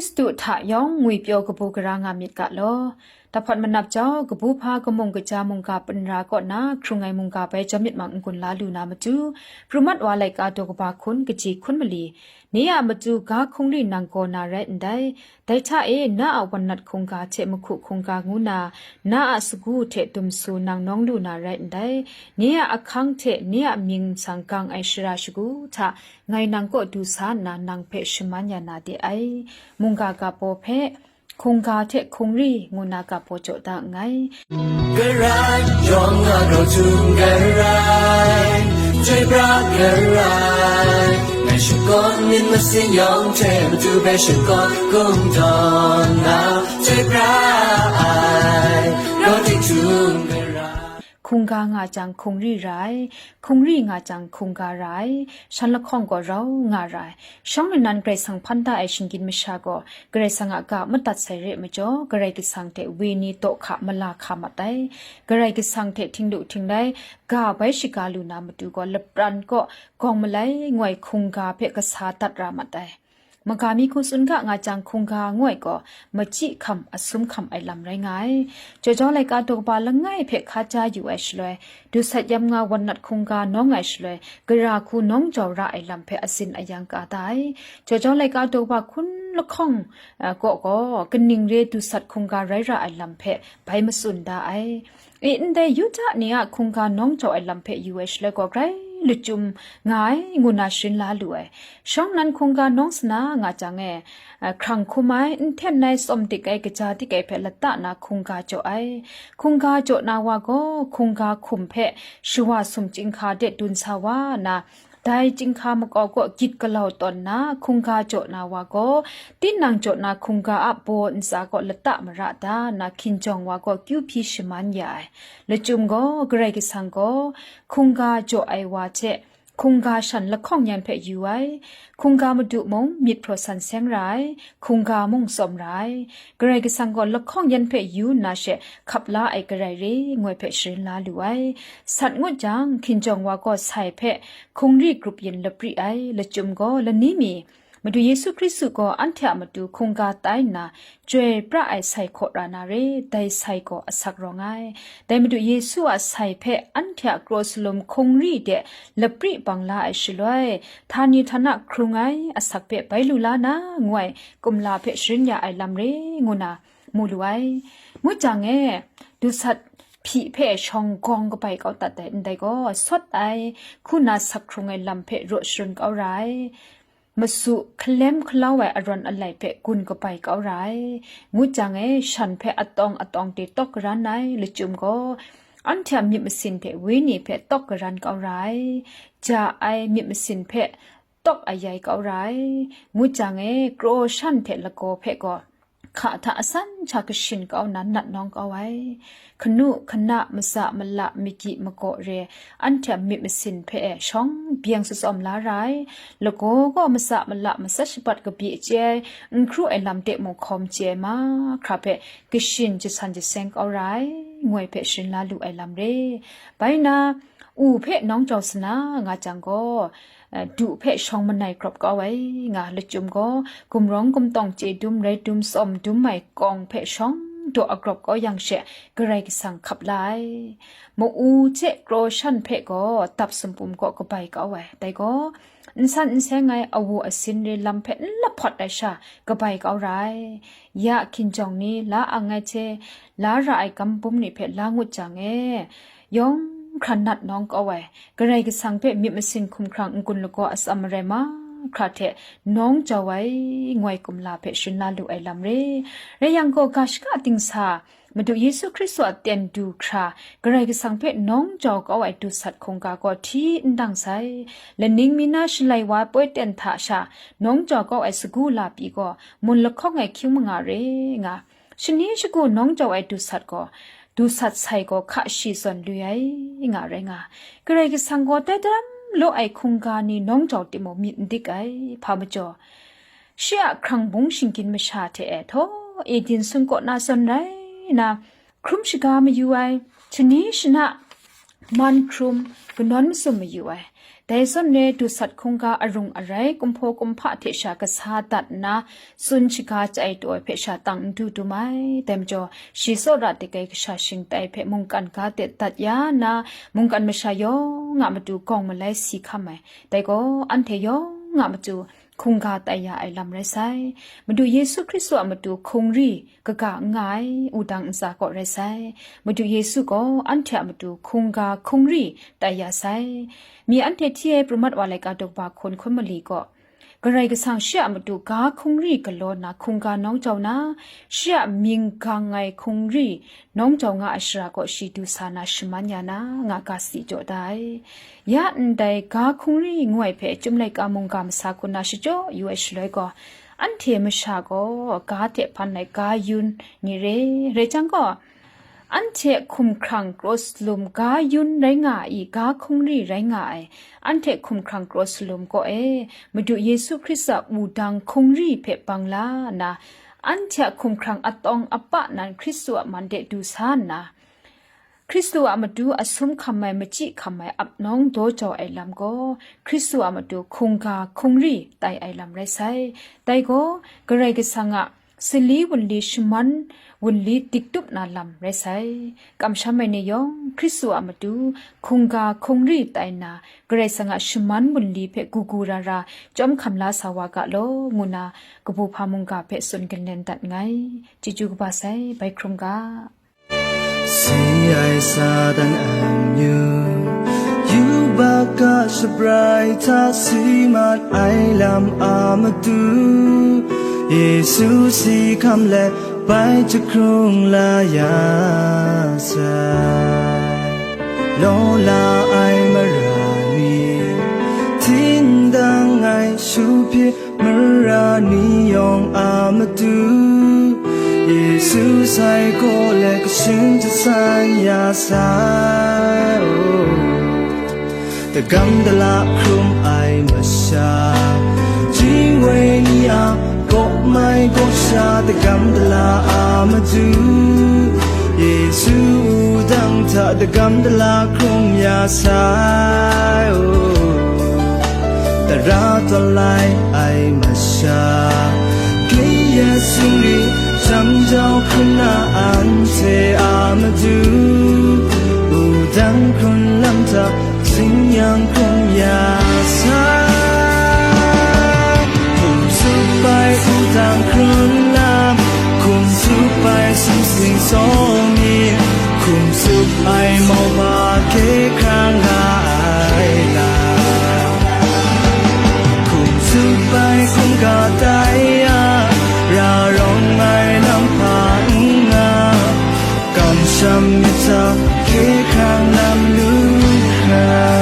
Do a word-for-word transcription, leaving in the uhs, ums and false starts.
Hkristu hta yawng ngwipyaw kabu gara nga myit ga law. Tahpawt manap jau, kabu hpa kamung kaja mungga pinra kaw na hkrung ai mungga bai jawm myit mang n-gun la lu na matu, pru mat wa laika daw kaba hkun kaji hkun mali, ni a matu ga hkungri nang gaw na rai ndai. Dai hta e, na a wannat hkungga hte mahku hkungga ngu na, na a sagu hte dumsu nang nawng lu na rai ndai. Ni a ahkang hte ni a mying nsang gang ai shara shagu hta ngai nang kaw du sa nna nang hpe shaman ya na de ai. Mungga ga baw hpe, hkungga hte hkungri ngu na ga baw jaw da nngai. Garai, yawng a grau htum garai, chyoi pra garai, ngai shakawn myit masin yawng hte matu hpe shakawn kungdawn na, chyoi pra ai, grau tik htum garai. Hkungga nga jang hkungri ra ai, hkungri nga jang hkungga ra ai, shan lahkawng gaw rau nga ra ai. Shawng nnan Karai Kasang hpan da ai shinggyim masha gaw, Karai Kasang a ga madat sai re ai majaw, Karai Kasang hte wenyi daw hka mala hka mat ai. Karai Kasang hte htinglu htinglai ga bai shaga lu na matu gaw, lapran kaw gawng malai ngoi hkungga hpe kasa dat ra mat ai. Maga mi hku tsun ga nga jang, hkungga ngu ai gaw, machyi hkam, asum hkam ai lam rai nga ai. Jaw jau laika daw kaba langai hpe hka ja yu ai shaloi, dusat yam nga wannat hkungga nawng ai shaloi, gara hku nawng jau ra ai lam hpe azin ayang ka da ai. Jaw jau laika daw kaba hkun lahkawng, eh, kaw gaw, kaning re dusat hkungga rai ra ai lam hpe bai matsun da ai. E, ndai Yuda ni a hkungga nawng jau ai lam hpe yu ai shaloi gaw, grai lachyum nga ai, ngu na sharin la lu ai. Shawng nnan hkungga nawng sana nga jang e, eh, hkrang hkum ai, nhten ai, tsawm dik ai, kaja dik ai hpe lata na hkungga jaw ai. Hkungga jaw na wa gaw, hkungga hkum hpe shawa sumchyi hka de dun sa wa nna, dai chyinghka makau kaw gyit galau tawn nna, hkungga jaw na wa gaw, tinang jaw na hkungga a baw ntsa kaw lata mara da nna, hkinjawng wa gaw kyu hpyi shaman ya ai. Lachyum gaw, Karai Kasang gaw hkungga jaw ai wa hte hkungga shan lahkawng yan hpe yu ai. Hkungga madu mung myit hpraw san seng ra ai, hkungga mung tsawm ra ai. Karai Kasang gaw lahkawng yan hpe yu nna she hkap la ai garai re, ngoi hpe sharin la lu ai. Sat ngut jang, hkinjawng wa gaw sai hpe hkungri grup yin lapri ai. Lachyum gaw, lani mi, Madu Yesu Hkristu gaw anhte a matu hkungga tai nna, chyoi pra ai sai hkaw ra na re, dai sai gaw asak rawng ai. Dai Madu Yesu a sai hpe anhte a kraw salum hkungri de lapri bang la ai shaloi, htani htana hkrung ai asak hpe bai lu la na, ngu ai kumla hpe sharin ya ai lam re, ngu na mu lu ai. Ngu jang e, dusat hpyi hpe shawng gawng kabai kau dat ai ndai gaw, sawt ai, hku na sak hkrung ai lam hpe raw sharun kau ra ai. Masu hkalem hkalau ai arawn alai hpe gun kabai kau ra ai. Ngu jang e, shan hpe atawng atawng de tawk karan ai lachyum gaw, anhte a myit masin hte wenyi hpe tawk karan kau ra ai. Ja ai myit masin hpe tawk ayai kau ra ai. Ngu jang e, kraw shan hte lagaw hpe gaw, hka hta asan sha kashin kau nna nat nawng kau ai. Hkanu, hkana, masa, mala, magyi, magaw re, anhte a myit masin hpe e shawng byeng shatsawm la ra ai. Lagaw gaw masa, mala, masat shabat kabyi chye ai, n hkru ai lam de mung hkawm chye ai mahkra hpe kashin jasan jaseng kau ra ai, ngoi hpe sharin la lu ai lam re. Bai nna, u hpe nawng jau sana nga jang gaw, eh, du hpe shawng manai grawp kau ai, nga lachyum gaw, gumrawng gumtawng chye dum rai dum tsawm dum ai kawng hpe shawng daw agrawp kau yang she, Karai Kasang hkap la ai. Ma-u hte kraw shan hpe gaw dap sumpum kaw kabai kau ai. Dai gaw, n san n seng ai awu asin re lam hpe n lahpawt ai sha kabai kau ra ai. Ya hkinjawng ni la ang ai hte, la ra ai gam bum ni hpe la ngut jang e, yawng hkra nat nawng kau ai, Karai Kasang hpe myit masin hkumhkrang n-gun lagaw atsam marai mahkra hte nawng jau ai, ngoi kumla hpe sharin la lu ai lam re. Rai yang gaw, ga shaka dingsa, Madu Yesu Hkristu a ten du hkra, Karai Kasang hpe nawng jau kau ai dusat hkungga gaw hti n dang sai. Laning mi na shalai wa poi ten hta sha, nawng jau kau ai sagu la pyi gaw, mun lahkawng ai hkying manga re nga. Shani shagu nawng jau ai dusat gaw, dusat sai gaw hka shi zawn lui ai, nga rai nga. Karai Kasang gaw dai daram law ai hkungga ni nawng jau timung myit n dik ai, hpa majaw, shi a hkrang bung shinggyim masha hte e htaw, Eden sung kaw na zawn rai na, hkrum shaga mayu ai, shani shana man hkrum, kanawn masum mayu ai, Dai zawn e dusat hkungga arung arai kumhpaw kumhpa hte sha kasa dat nna, tsun shaga chyai taw ai hpe sha tang n du dum ai. Dai majaw, shi tsawra dai kasha shingtai hpe mungkan ga de dat ya nna, mungkan masha yawng a matu gawng malai si hkam ai. Dai gaw, anhte yawng a matu hkungga tai ya ai lam rai sai. Madu Yesu Hkristu a matu hkungri kaga n nga ai, wudang ntsa kaw rai sai. Madu Yesu gaw anhte a matu hkungga hkungri tai ya sai. Mi anhte hti ai prumat wa laika daw ba hkun hkun mali gaw, Karai Kasang shi a matu ga hkungri galaw na hkungga nawng jau na, shi a mying gang ai hkungri nawng jau nga ai shara kaw shi du sa na shaman ya na, nga ga si jaw da ai. Ya ndai ga hkungri ngu ai hpe Chyum laika mungga masa hku na shachyaw yu ai shaloi gaw, anhte masha gaw ga hte hpan ai ga yun ni re, rai jang gaw, anhte hkumhkrang kraw salum ga yun rai nga ai, ga hkungri rai nga ai, anhte hkumhkrang kraw salum kaw e, Madu Yesu Hkristu a wudang hkungri hpe bang la nna, anhte a hkumhkrang atawng apa nan Hkristu a man de du sa nna, Hkristu a matu asum hkam ai, machyi hkam ai, ap nawng daw jau ai lam gaw, Hkristu a matu hkungga hkungri tai ai lam rai sai. Dai gaw, Karai Kasang a sali wunli shaman wunli diktup na lam rai sai. Kamsham ai ni yawng, Hkristu a matu hkungga hkungri tai nna, Karai Kasang a shaman wunli hpe gugu ra ra chyawm hkam la sa wa ga law, ngu na kabu hpa mungga hpe tsun ginlen dat nngai. Chyeju kaba sai, bai hkrum ga. စေးရိုက်စာတန်အမျိုးယူဘကရှပရိုက်တာစီမတ်အိုင်လမ်အမတူယေရှုစီခမ်လဲပိုင်ချခုံလာရဆိုင်လောလာအိုင်မရာနီတင်းငိုင်ရှုဖြစ် Marani yawng a matu Yesu sai gaw let kashin jasan ya sai, oh. Dagam dala hkrum ai masha, jingwoi ni a gawp mai gawp sha dagam dala a matu Yesu dang hta dagam dala hkrum ya sai, oh. Tara tawn lai ai masha, kli ya singri, jam jau hkrum na anhte a matu, wudang hkrun lam hta, sing yang hkrung ya sai. Hkum tsup ai wudang hkrun lam, hkum tsup ai sumsing sawmi, hkum tsup ai mau ma hkye hkrang nga ai lam. Hkum tsup ai hkungga tai ya, ra rawng ai lam hpa n nga, kamsham myit hta hkye hkrang lam lu hkra.